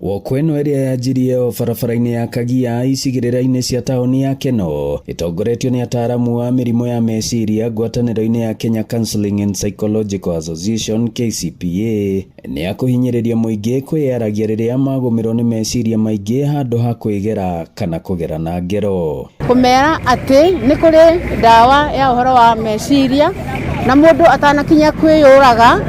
Woko ĩno ĩrĩa yanjirie o barabara-inĩ ya Kagia icigĩrĩra-inĩ cia taũni ya Keno ĩtongoretio nĩ ataaramu a mĩrimũ ya meciria ngwatanĩro-inĩ ya Kenya Counseling and Psychological Association KCPA nĩ ya kũhinyĩrĩria mũingĩ kwĩyaragia rĩrĩa magũmĩrwo nĩ meciria maingĩ handũ ha kwĩgera kana kũgerana ngero. Kũmera atĩ nĩ kũrĩ ndawa ya ũhoro wa meciria na mũndũ atanakinya kwĩyũraga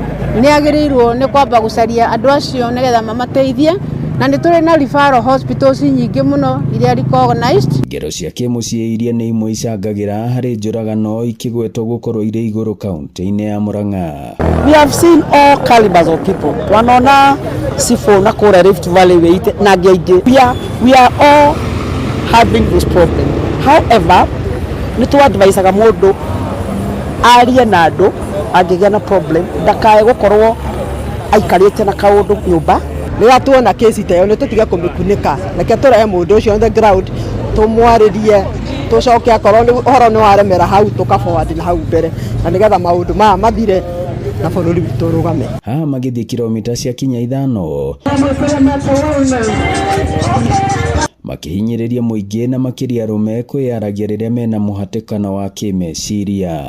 nĩ agĩrĩirwo nĩ kwamba gũcaria andũ acio nĩgetha mamateithie, na nĩ tũrĩ na referral hospitals nyingĩ mũno iria recognized. Ngero cia kĩmũciĩ iria nĩ imwe icangagĩra harĩ njũragano ikĩgwetwo gũkorwo irĩ igũrũ kaunti-inĩ ya Murang'a. We have seen all calibers of people. Twanona Sifo na kũrĩa Rift Valley wĩite na angĩ aingĩ. We are all having this problem. However, nĩ tũ advisaga mũndũ arie na andũ angĩgĩa na problem ndakae gũkorwo aikarĩte na kaũndũ nyũmba. Rĩrĩa tuona kesi ta ĩyo, nĩ tũtige kũmĩkunĩka, reke tũrehe mũndũ ũcio on the ground, tũmwarĩrie, tũcoke akorwo nĩ ũhoro nĩ waremera hau, tũka forward na hau mbere, na nĩgetha maũndũ maya mathire na bũrũri witũ ũrũgame. Haha magĩthiĩ kilomita cia kinya 5 makĩhinyĩrĩria mũingĩ na makĩria arũme kwĩyaragia rĩrĩa mena mũhatĩkano wa kĩmeciria.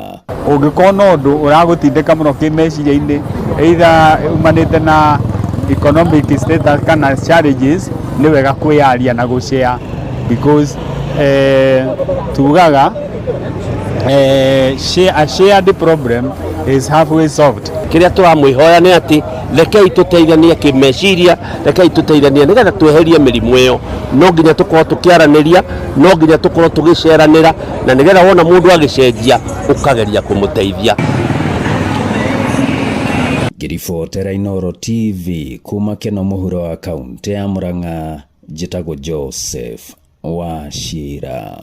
Ũngĩkorwo na ũndũ ũragũtindĩka mũno kĩmeciria-inĩ, either umanĩte na economic status kana challenges, nĩ wega kwĩyaria na gũshare because tugaga a shared problem is halfway solved. Kĩrĩa tũramwĩhoya nĩ atĩ rekei tũteithanie kĩmeciria, rekei tũteithanie nĩgetha tweherie mĩrimũ ĩyo. No nginya tũkorwo tũkĩaranĩria, no nginya tũkorwo tũgĩceranĩra, na nĩgetha wona mũndũ agĩcenjia ũkageria kũmũteithia. Ngĩribotera Inooro TV kuma Keno mũhuro wa kaunti ya Murang'a, njĩtagwo Joseph Wachira.